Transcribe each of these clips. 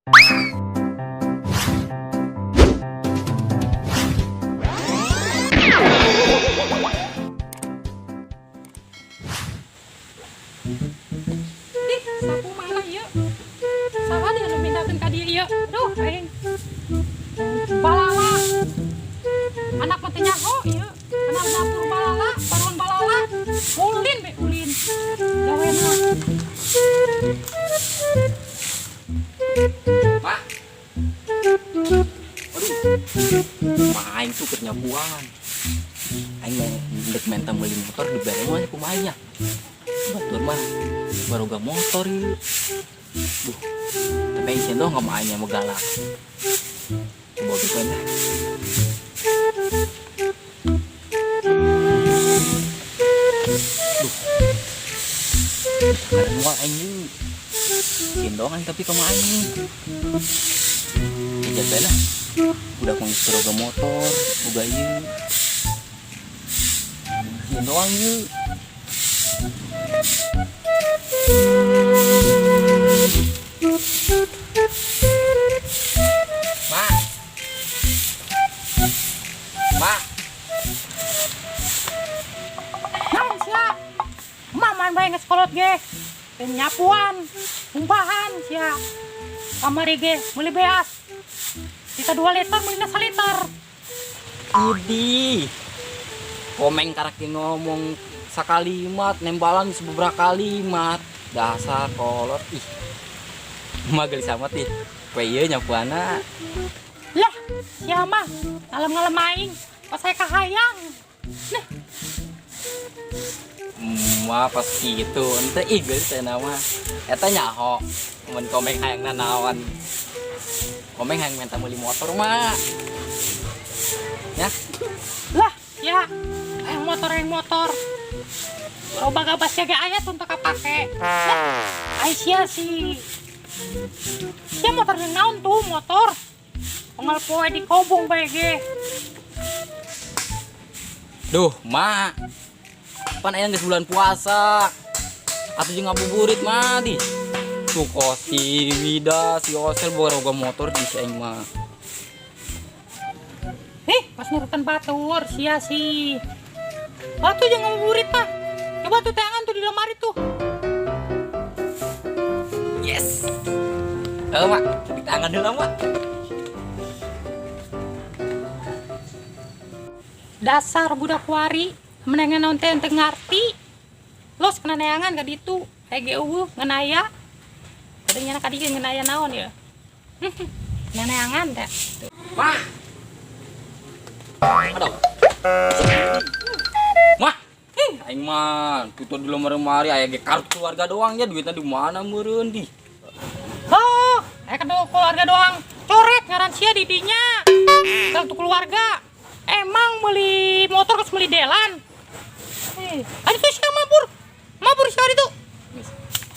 Ih, sapu mana ieu? Saha dia nu mintakeun ka dieu ieu? Duh, aing. Balala. Anak mah teu nyaho ieu. Anak dapur balala, baruan balala. Ulin be ulin. Gawena. Pak. Aduh. Main tuh keur nyapuan. Aing mah ndek menta meuli motor dibere mah kumaha nya. Batur mah baroga motor ieu. Duh. Tapi aing sieun doang ka aing mah galak. Coba gitu lah. Duh. Kadang moal aing ieu. Sieun doang aing tapi ka aing. Jajan bae lah. Udah mau baroga motor, boga ieu. Sieun doang ieu. Ma. Ma. Naon sia? Maman bae geus kolot ge. Teu nyapuan, umbahan sia. Kamari ge meuli beas. Kita 2 liter meulina saliter. Idih. Komeng karak ngomong sakalimat nembalan sebeberapa kalimat. Dasar kolot ih. Mah gelis amat ih. Poe ieu nyapuana. Lah, sia mah ngalem-ngalem aing pas saya kahayang. Nih, Mah pas gitu ente ih geus teh nama. Eta nyaho mun komeng hayang nanaon. Komeng hayang minta meuli motor mah. Ya, lah, ya. Hayang motor, hayang motor. Loba gabas ge aya tuh teu kapake. Lah, ai sia si. Sia motor naon tuh motor. Unggal poe di kobong bae ge. Duh, mak. Pan aya geus bulan puasa. Atuh jeung ngabuburit mah di. Tuh kos si Wida, si Osel baroga motor di si aing mah. Eh, pas nurutan batur sia si. Atuh jeung ngabuburit mah. Coba tuh tangan tuh di lemari tuh. Yes. Eh, mak, di tangan dulu, mak. Dasar budak wari, menengan naon teh teu ngarti. Los kena neangan ka ditu. Aya ge eueuh ngan aya. Kadang ka dieu ngan aya naon ya. Kena neangan teh. Mak. Aduh. Mah, ih, aing mah tutur di lemari-lemari aya ge kartu keluarga doang ya duitnya di mana meureun di. Oh, aya kartu keluarga doang. Coret ngaran sia di dinya. Kartu keluarga. Emang beli motor terus beli delan. Ada tuh sia mabur. Mabur sia itu.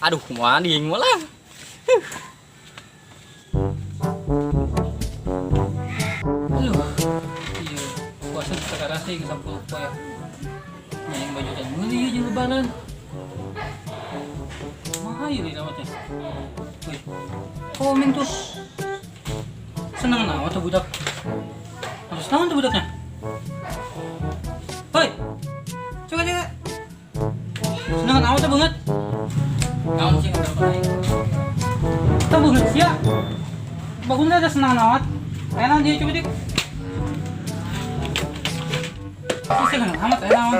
Aduh, kumaha ding malah. Aduh, iya, puasa sekarang sih 10 poe. Yang baju dan meuli ieu jeung lebaran. Mahal ieu nama teh. Wih, komen tuh. Seneng naon tuh budak? Harus naon tuh budaknya? Hoi, coba coba. Seneng naon tuh banget? Naon sih ngobrol aing? Tuh banget sia. Bagus ada senang naon? Ayo naon dia coba dik. Seneng amat ayo naon.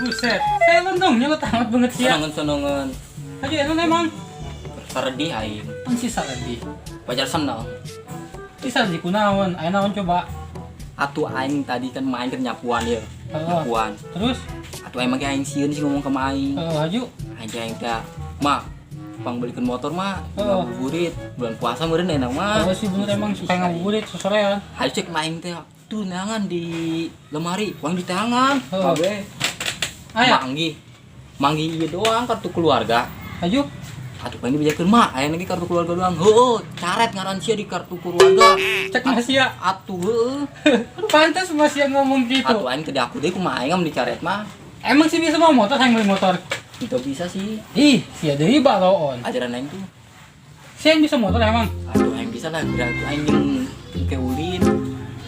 Buset, saya dong nyelot amat banget sia. Senengan-senengan. Aja enak emang. Saredih aing. Pan si saredih. Wajar seneng. Si saredih kunaon? Ayo naon coba. Atuh aing tadi kan main ke nyapuan ya. Nyapuan. Terus? Atuh aing mah aing sieun sih ngomong ke aing. Haju. Aing teh aing teh, "Mah, pang belikeun motor mah, ngabuburit. Bulan puasa meureun enak mah." Oh sih bener emang suka ngabuburit sosorean. Hayu cek mah aing teh, tuh neangan di lemari, uang di tangan. Kabeh. Aya. Manggi. Manggi ieu doang kartu keluarga. Haju. Atuh pengen dibejakeun mah, aya lagi kartu keluarga doang. Heueuh, caret ngaran sia di kartu keluarga. Cek mah sia. Atuh heueuh. Pantes mah sia ngomong gitu. Atuh aing teh aku deui kumaha aing mun dicaret mah. Emang sih bisa mau motor, hayang beli motor? Itu bisa sih. Ih, sia deui baloon. Ajaran aing tuh. Sia yang bisa motor emang? Aduh, aing bisa lah, berarti aing jeung ke ulin.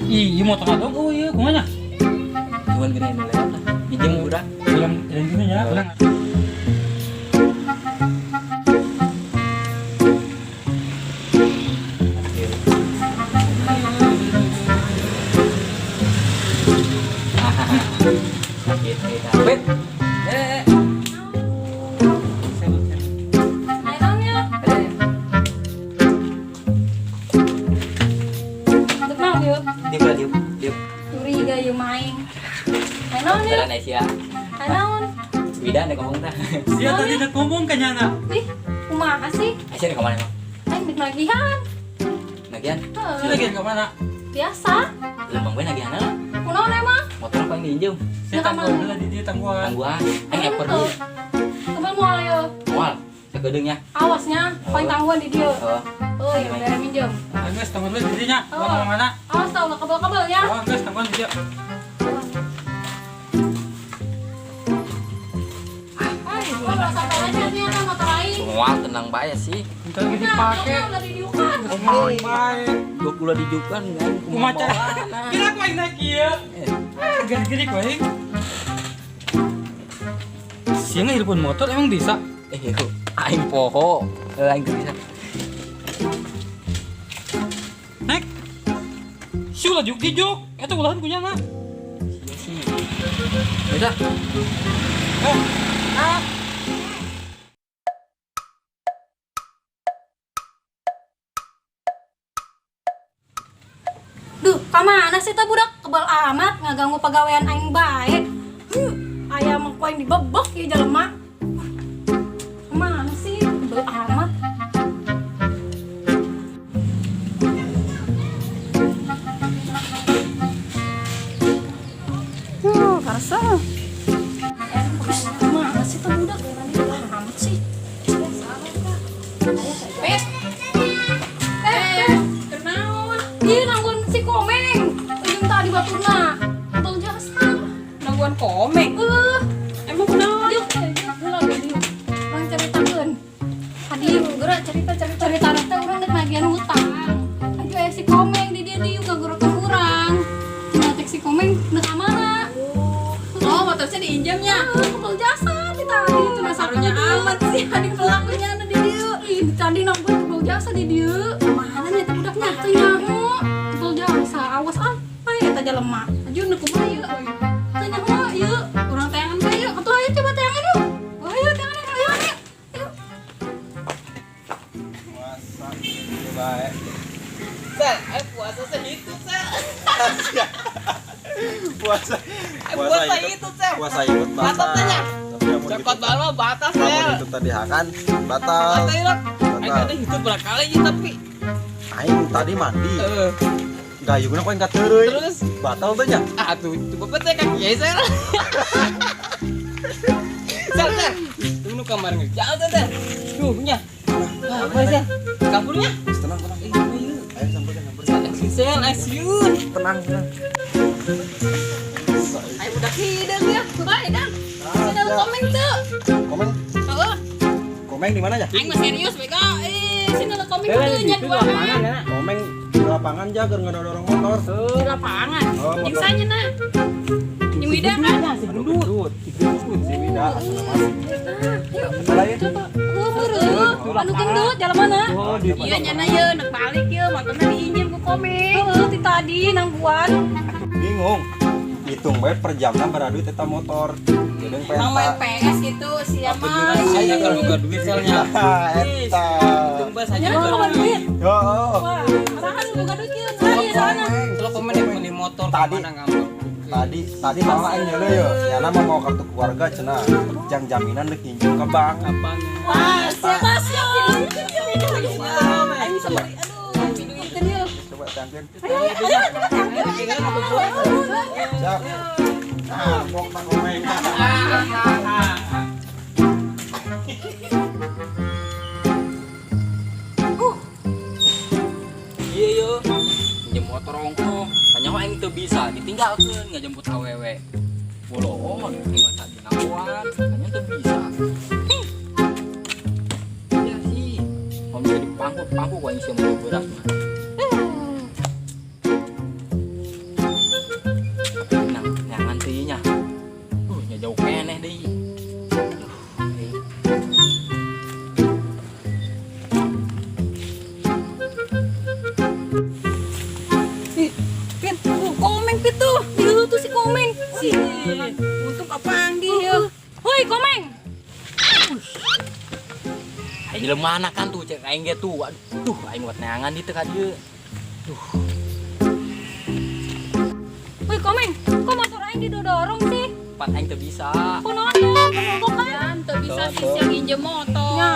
Ih, iya motor dong. Oh iya, kumaha nya? Cuman gini ini lewat lah. Minjem udah. Bilang jalan gini ya, ulang. Sakit kita. Wait. Eh, eh. Ayo naon ya? Eh. Dek naon yeuh? Dieu lah, dieu. Dieu. Curiga yeuh maing. Ayo naon yeuh? Jalan Asia. Ayo naon? Wida nih ngomong tah. Sia tadi udah ngomong kan nyana. Ih, kumaha sih? Asia nih kemana emang? Aing dek nagihan. Nagihan? Heuh. Sia lagi ke mana? Biasa. Lembang gue nagihan lah. Kunaon emang? Motor apa yang diinjem? Sia tangguhan lah di dia tangguhan. Tangguhan. Aing eper dulu. Kebal moal yeuh. Moal. Sakedeungnya. Awasnya, paling tangguhan di dieu. Oh. Oh, iya, bere minjem. Ah, geus tangguhan dulu di dinya. Oh. Ulah mana? Awas tau lah kebal-kebal ya. Oh, geus tangguhan di dia. Ay, ulah sampai aja nih ada motor aing. Moal tenang bae sih. Bentar lagi Nah, dipake. ulah didiukan. Ngomong bae. Gua kula dijukan kan. Kumaha cara? Kira aku aing naik ieu. Ah, gede-gede ku aing. Sia ngehilpun motor emang bisa? Eh, yuk. Aing poho. Eh, aing teu bisa. Naik. Siu lah juk dijuk. Eta ulahan ku nyana. Iya sih. Bisa. Eh, ah. Duh, kamana sih teh budak? Kebal amat ngaganggu pagawean aing bae. Ayam ku aing dibebek ieu jelema. Kemana sih? Kebal amat. Duh, karsa. Kemana sih teh budak? Kebal amat sih. Pet. Eh, kenaon? Iya nangguan si Komeng. Ujung tadi baturna. Kebal jasa. Nangguan komeng. Emang kunaon? Diuk, diuk, heula ge diuk. Urang caritakeun. Hadieu geura cerita-cerita cerita teh urang dek nagihan hutang. Aju aya si Komeng di dieu diuk ngagorokeun urang. Cenah cek si Komeng neuk ka mana? Oh, motornya diinjamnya. Ah, kebal jasa ti tadi cenah Karunya amat sih adi pelakunya anu di dieu. Ih, tadi nangguan kebal jasa di dieu. Mana nya teh budaknya? Teu nyaho. Kebal jasa awas ah. Ai eta jelema. Aju nu kumaha ieu? Teu nyaho ieu. Urang tayangan bae yeuh. Atuh ayo coba tayangan yuk. Oh, ayo tayangan ayo ayo. Ayo. Puasa baik. Sel, eh puasa sehitu, Sel. Puasa. Eh, puasa itu, Sel. Puasa ikut Batal batal. tanya. Tapi amun Cokot gitu- balma batas, Lamun Sel. itu tadi hakan batal. Batal ya. Aing Batal. tadi hidup berapa kali ya, tapi Aing tadi mandi. eh Gayungna kok engkat teureui. terus Batal tuh nya. ah tuh coba teh kaki ya, Sel. Sel, Sel. Tuh nu kamar ngerjain teh, Sel. Tuh nya. Ah, apa Sel? Kampurnya? Tenang, tenang. Eh, ayo. Ayo samperin, samperin. Sel, asyun. Tenang, tenang. Ai budak hideung ya. Bae dan. Sina komeng teu. Komen, Heeh. komeng di mana ya? Aing mah serius bega. Eh, sina komeng teu nya duaan. Komeng di lapangan jagar nggak dorong motor. Di lapangan. Oh, Jeung motor. sanya na. Jeung Wida kan. Si gendut, si gendut, si Wida. Yuk. Salah ya? Coba. Heuh, anu gendut jalan mana? Iya nyana ye nek balik ye motorna diinjem ku komeng. Heuh, ti tadi nangguan. Bingung. Hitung bae per jamna beradu eta motor. Jadi Emang main PS gitu siapa mah. Saya kalau buka duit selnya. Eta. Tumbas aja. Nya loba duit. Yo. Wah, saha nu boga duit ieu? Saha ieu sahana? Kalau komen yang beli motor Tadi. kemana ngambek. Tadi malah aing nyeuleuh yo. Nyana mah mau kartu keluarga cenah. Jang jaminan deuk nginjem ke bank. Apaan? Wah, siapa sih? Aing sama aduh, duit ieu. Coba tampil. Ayo, ayo, coba tampil. Siap. Nah, pok tak komeng. Iya yo. Minjem motor ongkoh. Tanya aing teu bisa ditinggalkeun ngajemput awewe. Boloon aing mah tadi nangguan. Tanya teu bisa. Iya sih. Om jadi dipangku Pangku ku aing sia mau beras mah. Nang nyangan teh nya. Nya jauh keneh deui. Aduh, aing. Ih, Pin, tuh Komeng Pin tuh. Di hulu tuh si Komeng. Si. Untung kapanggih ya. Hoi Komeng. Aing jelema mana kan tuh cek aing ge tuh. Aduh, aing buat neangan di teu ka dieu. Hoi Komeng, kok motor aing didorong sih? Pan aing teu bisa. Kunaon tuh? Kemogok kan? Kan teu bisa sih siang nginjem motor. Nya,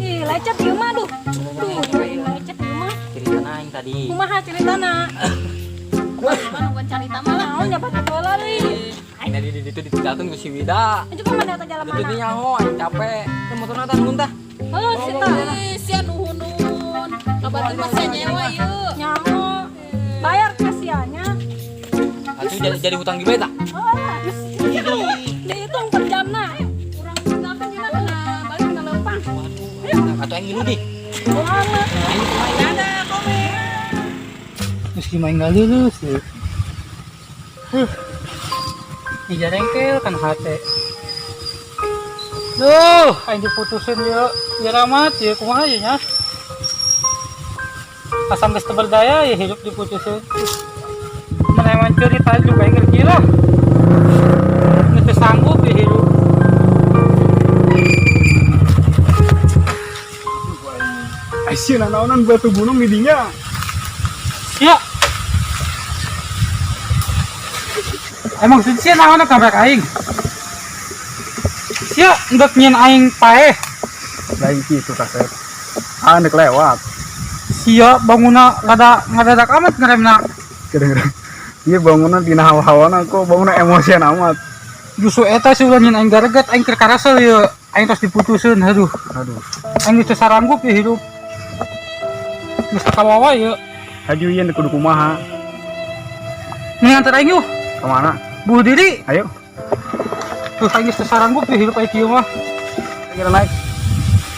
ih lecet ieu mah duh. Duh, lecet ieu mah. Cerita aing tadi. Kumaha ceritana? Mana bukan carita mah lah. Naon nyabat bola deui. Aing tadi di ditu ditinggalkeun ku si Wida. Anjuk mana ka jalan Itu mana? nyaho aing capek. Teh motorna tah nuhun tah. Oh, sita. Ih, sia nuhun-nuhun. Kabatur mah sia nyewa ieu. Nyaho. Bayar kasihannya. Atuh jadi hutang di bae tah. Oh, dihitung per jamna. Urang tinggalkan jeung kena balik kena leumpang. Waduh, atuh aing ngilu di. Amat. Aing kumaha? Dadah, Komeng. Meski main nggak lulus ya. Huh. Ija rengkel kan hate. Duh, aing diputusin ya. Ya ramat ya kumaha ya nya. Asam geus teu berdaya ya hidup diputusin. Mana emang cerita juga yang ngerti lah. Geus teu sanggup ya hidup. Aisyah nanaonan batu gunung di dinya. Ya. Emang sih sia naon kabar aing? Sia ndek nyen aing paeh. Lain kitu kasep. Ah ndek lewat. Sia bangunna rada ngadadak amat ngeremna. Kadang-kadang. Iya bangunan dina hawa-hawana kok bangunan emosian amat. Justru eta sih ulah nyen aing gareget aing keur karasel ieu. Aing tos diputuseun aduh. Aduh. Aing geus teu saranggup ya hidup. Geus kawawa ieu. Haju ieu kudu kumaha? Mending antar aing yuk. Kemana? Bunuh diri. Ayo. Tuh aing geus teu saranggup ya hidup aing kieu mah. Kira naik.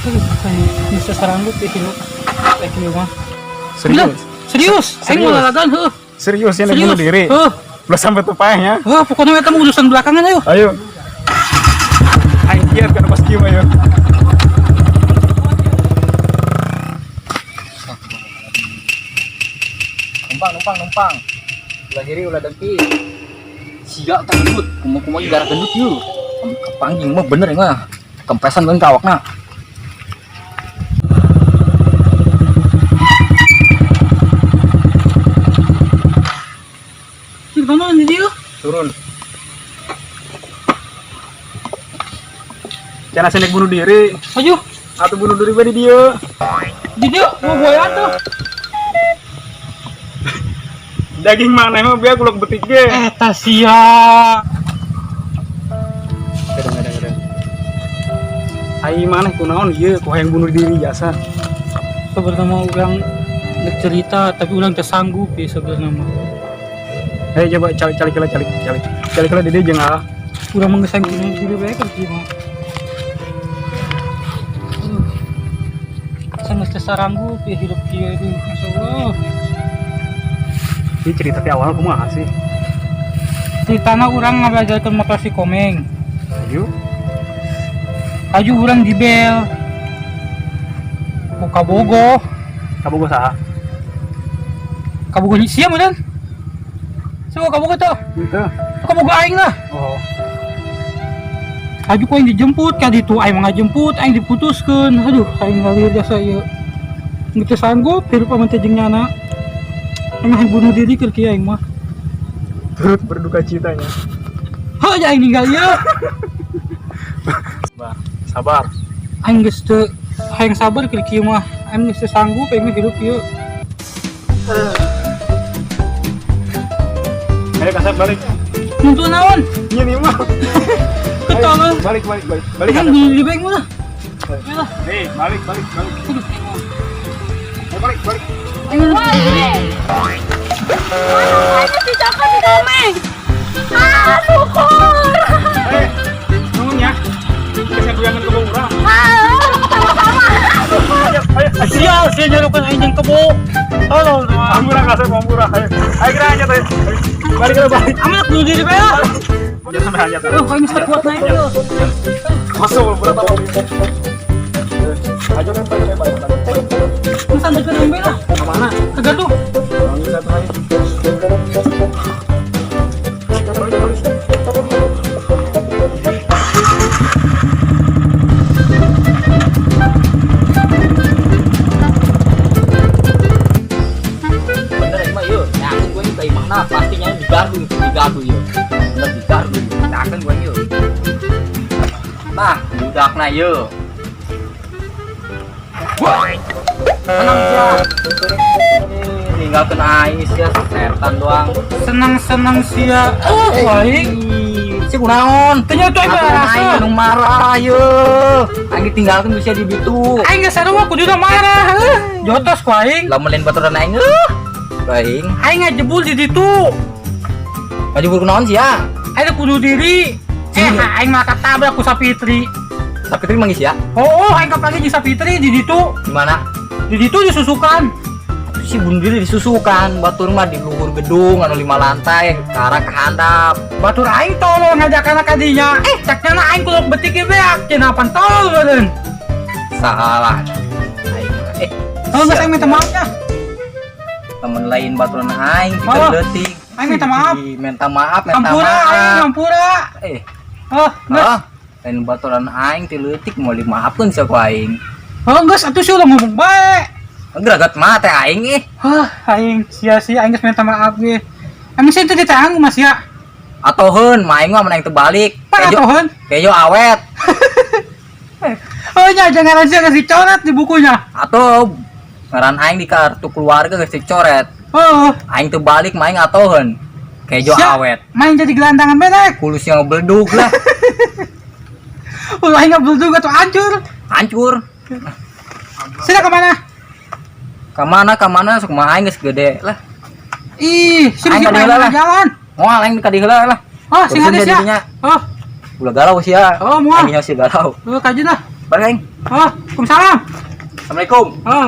Aduh, aing geus teu saranggup ya hidup aing kieu mah. Serius. Serius, aing mau Serius. lalagan heuh. Serius ya bunuh diri. Heuh. Ulah sampai tuh paehnya. Heuh, pokoknya eta mah urusan belakangan ayo. Ayo. Aing kieu kana pas kieu ayo. Numpang, numpang, numpang. Ulah hiri, ulah dengki. Sia tah gendut, kumaha-kumaha gara gendut ieu. Kepangging mah bener ya mah. Kempesan kan kawakna. Di mana di dieu? Turun. Jangan sendek bunuh diri. Ayo, Atau bunuh diri bae di dieu. di dieu mau boyan tuh. Daging mana emang biar kulak betik ge. Eta sia. Kadang-kadang. Ai maneh kunaon ieu ku hayang bunuh diri jasa. Sebenarnya mah urang nek cerita tapi urang teu sanggup ya sebenarnya mah. Ayo coba cari cari cari cari cari cari cari di dieu jeung ah. Urang mah geus hayang bunuh diri bae kan kieu mah. Aduh. Asa geus teu saranggup ya hidup kieu aduh, masyaallah. Ini cerita ti awal kumaha sih? Ceritana urang ngabelajarkeun motor si Komeng. Ayo. Aju urang di bel. Ku kabogoh. Kabogoh saha? Kabogoh sia meureun. Semua kabogoh tuh. Henteu. Kabogoh aing lah. Oh. Aju ku aing dijemput ka ditu aing mah ngajemput aing diputuskeun. Aduh, aing ngalir jasa ieu. Geus teu sanggup hirup amun teh jeung nyana. Aing mah bunuh diri keur kieu aing mah. Turut berduka citanya. Heuh aing ninggal ieu. Sabar. Sabar. Aing geus teu hayang sabar keur kieu mah. Aing geus teu sanggup aing mah hidup ieu. Ayo kasep balik. Nuntun naon? Ieu nih mah. Ketolong. Balik balik balik. Balik Aing kasep. bunuh diri bae mah. Yalah. Nih, balik balik balik. Aduh, aing mah. Ayo balik balik. Aing bunuh diri. Aing dicokot si Komeng. Ah, syukur. Eh, nuhun ya. Geus ngaguyangan ke urang. Ah, sama-sama. Syukur. Ayo. Sial, sia nyarukan aing jeung kebo. Tolol mah. Ampura kasep, ampura. Ayo. Ayo kira aja teh. Balik kira balik. Amat bunuh diri bae lah. Jangan sampai hanyat. Aduh, aing geus kuat naik ieu. Masuk berat apa? Ayo kan balik balik balik. Geus santukeun aing bae lah. Ke mana? Ke gaduh. Bangun satu lagi. Bener aing mah ieu. Yakin gua ini ka imahna pastinya digardu, digardu ieu. Bener digardu. Yakin gua ieu. Nah, budakna ieu. Wah. Tenang sia. Ninggalkeun aing sia setan doang. Senang-senang sia. Oh, aing. Si kunaon? Teu nyaho aing Atuh barasa. aing nu marah ye. Aing ditinggalkeun bisa di ditu. Aing geus sarua kudu marah. Heuh. Jotos ku aing. Lamun lain baturan aing eueuh. Aing Aing ngajebul di ditu. ngajebur kunaon sia? Aing kudu diri. Eh, aing mah katabrak ku Sapitri. Sapitri manggis ya? Oh, aing kapanggih jeung Sapitri di ditu. Di mana? Di ditu disusukan. Si bunuh diri disusukan, batur mah di luhur gedung anu 5 lantai, ke arah ke handap. Batur aing tolol ngajakan ka dinya. Eh, cek nyana aing kulok betik ge beak, cenah pan tolol beureun. Salah. Aing mah. Oh, geus aing minta maaf ya. Temen lain baturan aing kita Oh, leutik. aing minta maaf. Ih, minta maaf, minta Ampura aing, maaf. ampura. Eh, Oh, geus. ah, lain baturan aing ti leutik mau dimaafkeun sia ku aing. Oh, geus atuh sih ulah ngomong bae. Geragat mah teh aing ih. Hah, aing sia-sia aing geus minta maaf ge. Emang sih itu ditahan Mas ya? Atoheun, mah aing mah menang terbalik. Pan atoheun? Kejo awet. Oh nya jangan aja geus dicoret di bukunya. Atau ngaran aing di kartu keluarga geus dicoret. Oh, Aing terbalik mah aing atoheun. Kejo Siap. awet. Main jadi gelandangan benek. Kulusnya ngebeledug lah. Ulah aing ngebeledug atuh hancur. Hancur. Sila kemana? Kamana kamana sok mah aing geus gede lah. Ih, sini Aing sih ka diheula lah. jalan. Moal aing ka diheula lah. Oh, sing Urusan ada sia. jadinya. Oh, Ulah galau sia. Oh, moal. Aing nya sih galau. oh kaji lah. Balik aing. Oh, Waalaikumsalam. Assalamualaikum. Oh.